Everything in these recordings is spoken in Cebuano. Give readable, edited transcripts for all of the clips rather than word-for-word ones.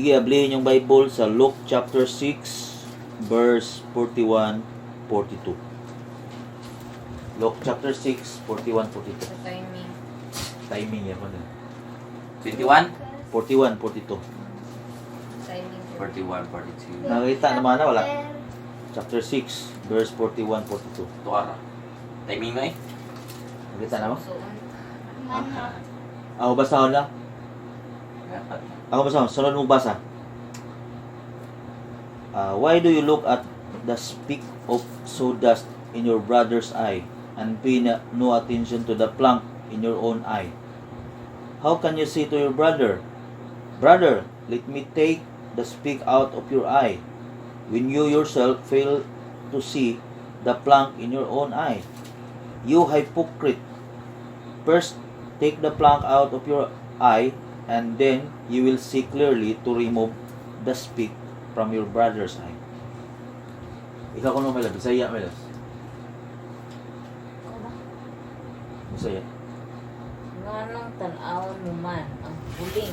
Sige, ablihin yung Bible sa Luke chapter 6 verse 41 42. Luke chapter 6 41 42. Sa timing. Timing yan ko na. 21? 41 42. Timing. 41, 42. Nakita naman na wala. Chapter 6 verse 41 42. Tuara. Timing na eh. Nakita na mo? Suon. Ako basahon lang. Dapat. Ako basahon. Sunod mo basa. Why do you look at the speck of sawdust in your brother's eye and pay no attention to the plank in your own eye? How can you say to your brother, 'Brother, let me take the speck out of your eye,' when you yourself fail to see the plank in your own eye? You hypocrite! First, take the plank out of your eye, and then you will see clearly to remove the speck from your brother's eye." Ikaw kuno may Bisaya may. Ikaw ba? Bisaya. Nganong tan-awon mo man ang puling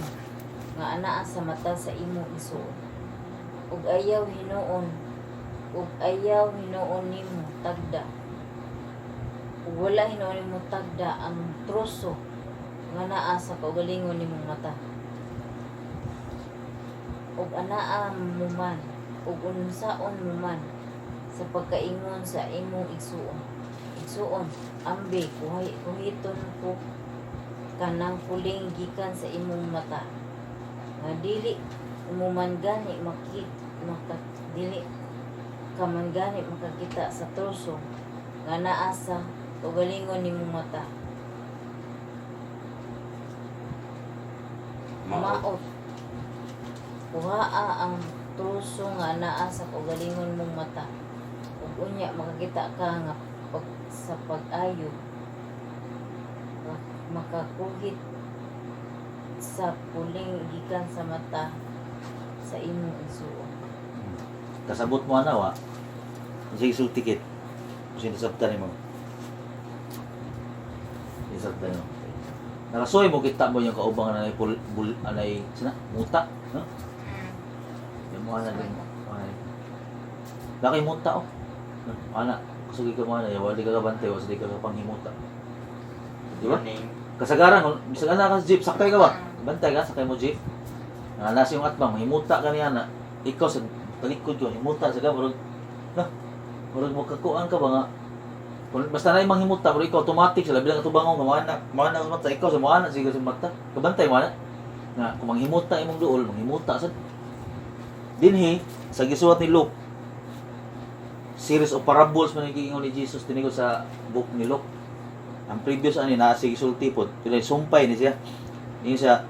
nga anaa sa mata sa imong igsuon, ug ayaw hinuon nimo tagda ug wala hinuon nimo tagda ang troso nga naa sa kaugalingon nimong mata? Ug anaa mo man, ug unsaon mo man sa pagkaingon sa imong igsuon, 'Igsuon, ambi kuhiton ko kanang puling gikan sa imong mata,' nga dili mo man gani makit maka dili ka man gani makakita sa troso nga naa sa kaugalingon nimong mata? Mao. Maot! Kuhaa ang troso nga naa sa kaugalingon mong mata ug unya makakita ka nga sa pag-ayo makakuhit sa puling gikan sa mata sa imong igsuon. Kasabot mo ana wa. Sige, sulti kit. Sinasabtan nimo. Sinasabtan nimo. Nakasoy mo kita mo yung kaubang anay pul, bul, anay sina muta, no? Yung mga na din. Anay. Laki muta oh. No, ana, kasugi ka mo ana, wala ka kabantay, wala ka panghimuta. Di ba? Morning. Kasagaran, kung bisag ana ka sa jeep, sakay ka ba? Bantay ka, sakay mo jeep. Nga nasa yung atbang, himuta ka niya na. Ikaw sa talikod ko, himuta sa ka, murag, na, murag makakuan ka ba nga? Kung basta na yung manghimuta, pero ikaw automatic sila bilang atubangon ka, mga na sa mata, ikaw sa mga na, sige sa mata. Kabantay mo na. Na, kung manghimuta imong duol, manghimuta sa dinhi sa gisuwat ni Luke, series of parables man ang giingon ni Jesus dinhi sa book ni Luke. Ang previous ani naa si gisulti pod, pila sumpay ni siya. Ni siya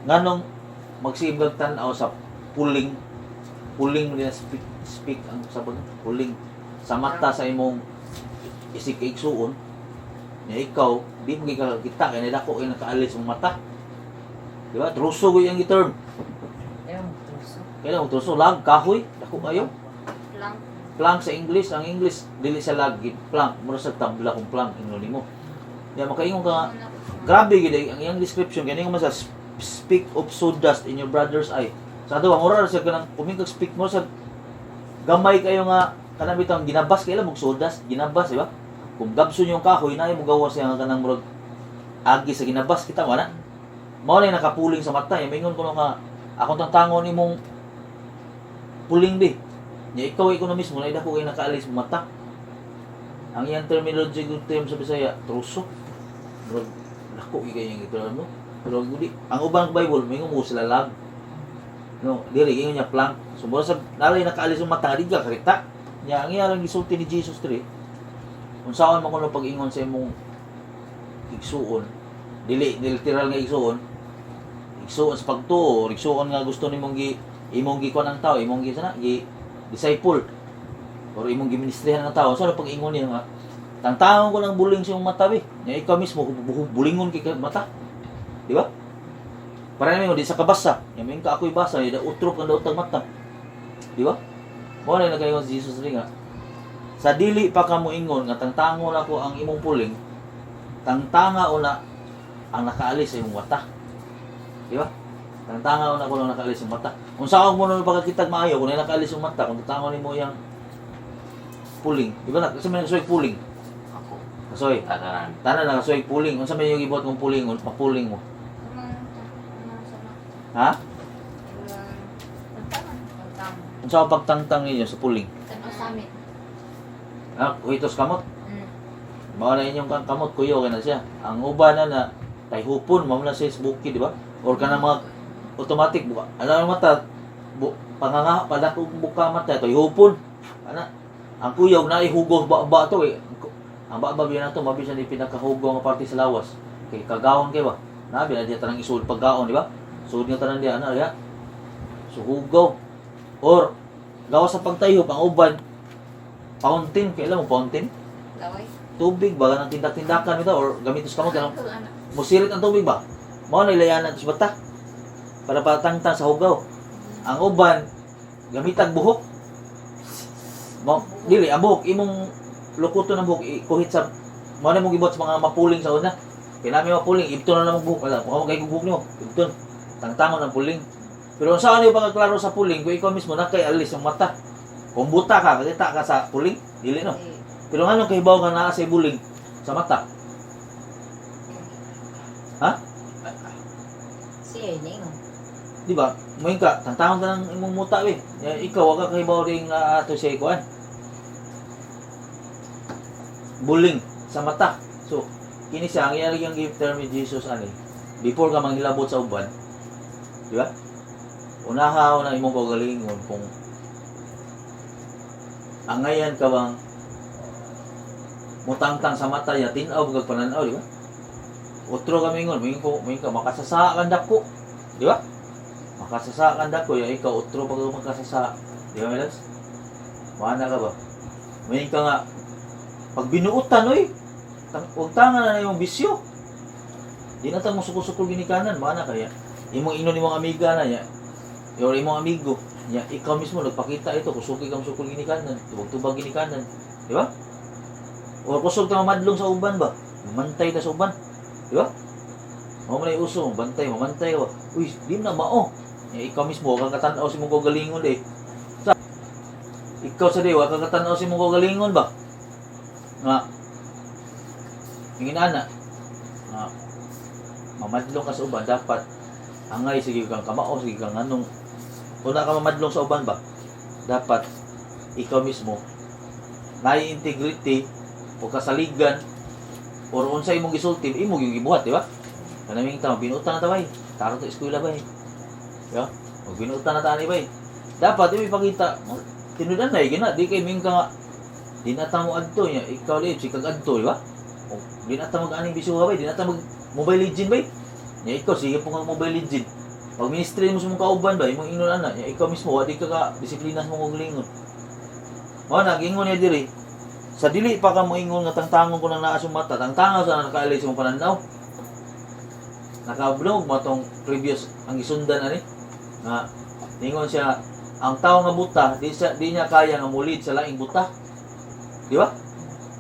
nganong magsiim kag tan-aw sa puling, puling nila speak, speak ang sabon puling sa mata sa imong isig kaigsuon nya ikaw di mo gid ka kita kay dako kay nakaalis sa mata, di ba? Truso gyud ang term. Ayaw, truso. Kaya mo truso lag kahoy dako kayo. Lang. Plank sa English, ang English dili sa lag gid, plank mura sa tabla kung plank ingnon nimo. Ya makaingon ka nga, grabe gid ang iyang description kani man sa speck of sawdust in your brother's eye. Sa ato mura ra sa kanang kumingkag speck mo sa gamay kayo nga kanang bitang ginabas kay mo sawdust, ginabas, di ba? Kung gabson yung kahoy na mo gawas siya nga kanang murag agi sa ginabas kita wala. Mao na yung nakapuling sa mata, yung mingon ko nga akong tangtangon nimong puling bi. Nya ikaw na mismo na dako kay nakaalis mo mata. Ang iyang terminology good term sa Bisaya, truso. Murag dako gyud kay iyang term no. Pero gudi ang ubang Bible mingon mo sila lag. No, diri ingon niya plank. So mura sa nalay nakaalis yung mata di ka kakita. Nya ang iya lang gisulti ni Jesus diri. Unsaon man kuno pag-ingon sa imong igsuon, dili dili literal nga igsuon, igsuon sa pagtuo, or igsuon nga gusto nimong gi imong gikuan ang tao, imong gi sana gi disciple or imong giministrihan ang tao. So ano pag-ingon niya nga tangtangon ko lang buling sa imong mata bi. Nya ikaw mismo bulingon kay ka mata. Di ba? Para namin di sa kabasa. Nya moingon ka ako'y basa, nya utrop ang daotag mata. Di ba? Mao na nagaingon si Jesus diri nga sa dili pa ka moingon nga tangtangon ako ang imong puling, tangtanga una ang nakaalis sa imong mata. Di ba? Tangtangaw na ko lang nakaalis yung mata. Kung saan mo na pagkakitag maayo, kung nakaalis yung mata, kung tangaw nimo yang puling. Di ba na? Kasi may nakasoy puling. Ako. Kasoy. Tatanan. Tanan nakasoy puling. Unsa may yung gibuhat kong puling, mapuling mo. Ha? Unsa ang pagtangtang ninyo sa puling? Ah, kuhitos kamot. Mao na inyong kamot kuyo kay na siya. Ang uban na na tayhupon mao na siya sa bukid, di ba? Or kana mga automatic buka. Alam mo mata bu, panganga padakong buka mata tayhupon. Ana ang kuyaw na ihugo ba, ba to eh. Ang ba biya nato mabi siya ni pinakahugo nga parte sa lawas. Kay kagaon kay ba? Nabi na diya tanang isuod pagkaon, di ba? Suod nga tanan diya ana diya. So hugaw or gawas sa pagtayhop ang uban fountain kay alam mo fountain tubig ba kanang tindak-tindakan bitaw or gamitos kamo kanang musirit ang tubig ba mao na ilayanan sa bata para patangtang sa hugaw. Ang uban gamitag buhok mo dili ang buhok imong lukuton ang buhok ikuhit sa mao na mong gibuhat sa mga mapuling sa una kay nami mapuling ibton na namong buhok wala mo kay buhok nimo ibton tangtangon ang puling. Pero unsa ano yung pagkaklaro sa puling kung ikaw mismo na kay alis ang mata kung buta ka kakita ka sa puling dili no? Pero ngano kahibaw nga naa sa buling sa mata? Siya ningon. Di ba? Moin ka, tantahon ka ng imong muta eh. Ya, ikaw wa ka kahibaw ring ato siya ikuan. Buling sa mata. So, kini siya ang iyang yung gift term ni Jesus ani. Before ka manghilabot sa uban, di ba? Unahaw na imong kaugalingon kung angayan ka bang mutangtang sa mata niya, tinaw kag pananaw, di ba? Otro ka mingon, moingon ko, moingon ka makasasa kang dako, di ba? Makasasa kang dako, ya ikaw otro pa ka makasasa, di ba, Melas? Maana ka ba? Moingon ka nga pag binuotan oy, huwag tanga na na yung bisyo. Di na ta mo sukol-sukol ginikanan, maana kaya. Imong inon imong amiga na ya. Or imong amigo, ya ikaw mismo nagpakita ito kusuki kang sukol ginikanan, tubag-tubag ginikanan, di ba? O kusog ta mamadlong sa uban ba? Mamantay ta sa uban. Di ba? Mao man ay uso, bantay, mamantay ka ba? Uy, di na mao. Ya, ikaw mismo, wa kang katanaw sa imong kaugalingon eh. Sa, ikaw sa di, wa kang katanaw sa imong kaugalingon ba? Nga, yung ana, nga, mamadlong ka sa uban, dapat angay, sige kang kamao, sige kang anong, una ka mamadlong sa uban ba? Dapat, ikaw mismo, naay integrity, o kasaligan, or unsa imong gisulti, imo gyud gibuhat, di ba? Kanaming tao, binutan na ta bay. Taro ta eskwela bay. Di ba? O binutan na ta ani bay. Dapat imo ipakita, mo, tinudan na gina, di kay ming ka nga, di na ta mo adto niya, ikaw di si kag adto, di ba? O, di na ta mag aning bisuha bay, di na ta mag Mobile Legend bay. Nya ikaw sige po nga Mobile Legend. Pag ministry mo sa mong kauban ba, imong ingnon ana, nya ikaw mismo wa di ka ka disiplina sa mong kaugalingon. Mao na giingon niya diri, sa dili pa ka moingon nga tangtangon ko nang naa sa mata, tangtangaw sa nakaalay sa mong pananaw. Nakablog mo tong previous ang gisundan ani nga ningon siya ang tao nga buta di siya di niya kaya nga mulid sa laing buta. Di ba?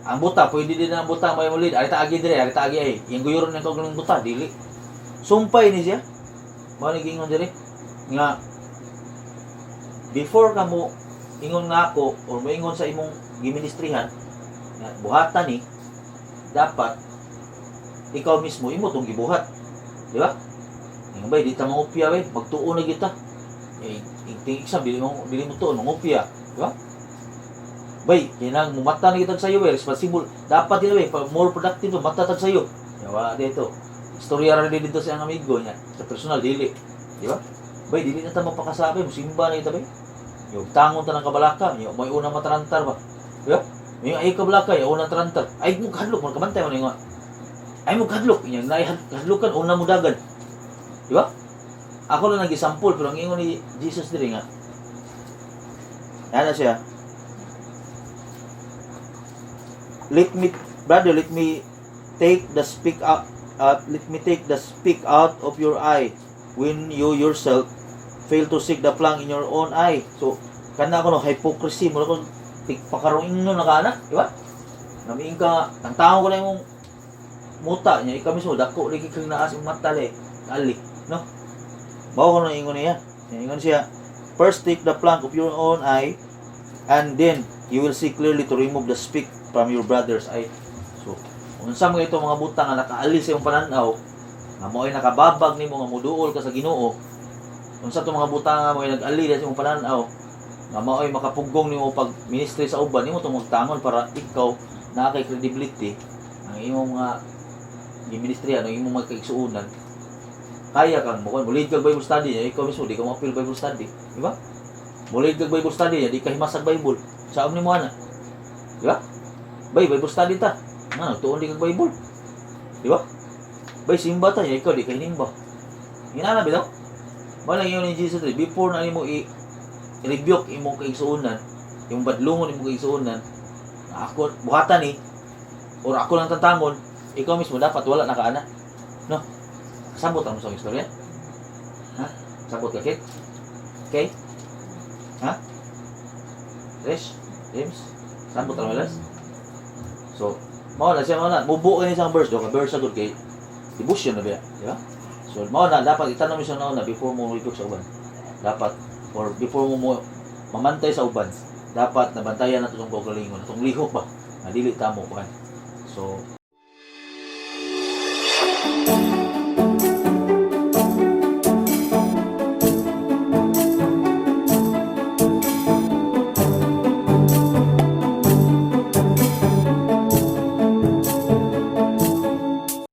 Ang buta pwede din ang buta may mulid. Ari ta agi dire, ari ta agi ay. Yang guyuron ng kaugalingong buta dili. Sumpay ni siya. Mao ni giingon diri nga before ka mo ingon nga ako or moingon sa imong giministrihan nga buhatan ni dapat ikaw mismo imo tong gibuhat, di ba? Ingon bay di ta mangupya bay, magtuon na kita eh ting exam dili mo tuon mangupya, di ba? Bay kinang mumata na kitag sayo bay, responsible dapat yun bay pa more productive to mata tag sayo. Ya wala dito istorya ra din dito sa iyang amigo niya sa personal dili, di ba? Bay dili na ta mapakasabi musimba na kita bay. Yung tangon ta ng kabalaka, yung may unang matarantar ba? Di ba? May ay kabalaka, yung unang tarantar. Ay mo kadlok, mo kabantay mo na yung ay mo kadlok, yung naihadlokan, una mo dagan. Di ba? Ako lang nag-example, pero ang ingon ni Jesus diri nga. Ano siya? Let me, brother, let me take the speak out, let me take the speak out of your eye when you yourself fail to seek the plank in your own eye. So, kana ko no, hypocrisy, mo ko tigpakarong ingnon na ka anak, di ba? Namiing ka, tangtao ko na imong muta niya, ikaw mismo, dako, lagi kang naas yung mata, le, ali, no? Mao ko nang ingon niya. Ingon siya, "First take the plank of your own eye, and then you will see clearly to remove the speck from your brother's eye." So, unsa mga ito mga butang nga nakaalis sa imong pananaw, nga mo ay nakababag nimo nga muduol ka sa Ginoo, unsa to mga butang nga mo ay nag-ali sa imong pananaw, nga mao ay makapugong nimo pag ministry sa uban, nimo tong magtangon para ikaw naa kay credibility ang imong mga giministriya, ang imong mga kaigsuonan, kaya kang mo mo-lead kag Bible study niya, ikaw mismo di ka mo appeal Bible study, di ba? Mo-lead kag Bible study niya, di ka himasag Bible. Sa ni mo ana, di ba? Bay, Bible study ta. Nga nagtuon di kag Bible. Di ba? Bay, simba ta niya, ikaw di ka hinimba. Ingana bitaw. Wala ingon ni Jesus before na nimo i rebuke imong kaigsuonan, yung badlungon imong kaigsuonan, na ako buhatan ni or ako lang tantangon, ikaw mismo dapat wala na ka ana. No? Sabot ang sa istorya? Ha? Sabot ka, Kit? Okay? Ha? Trish? James? Sabot ang malas? So, mao na siya, mao na. Mubuo ni isang verse do, ka verse sa good kay devotion na ba? Di ba? So, mao na, dapat itanong mo siya na before mo rebuke sa uban. Dapat, or before mo mo mamantay sa uban, dapat nabantayan na itong kaugalingon, itong lihok ba, na dili tamo kuan. So,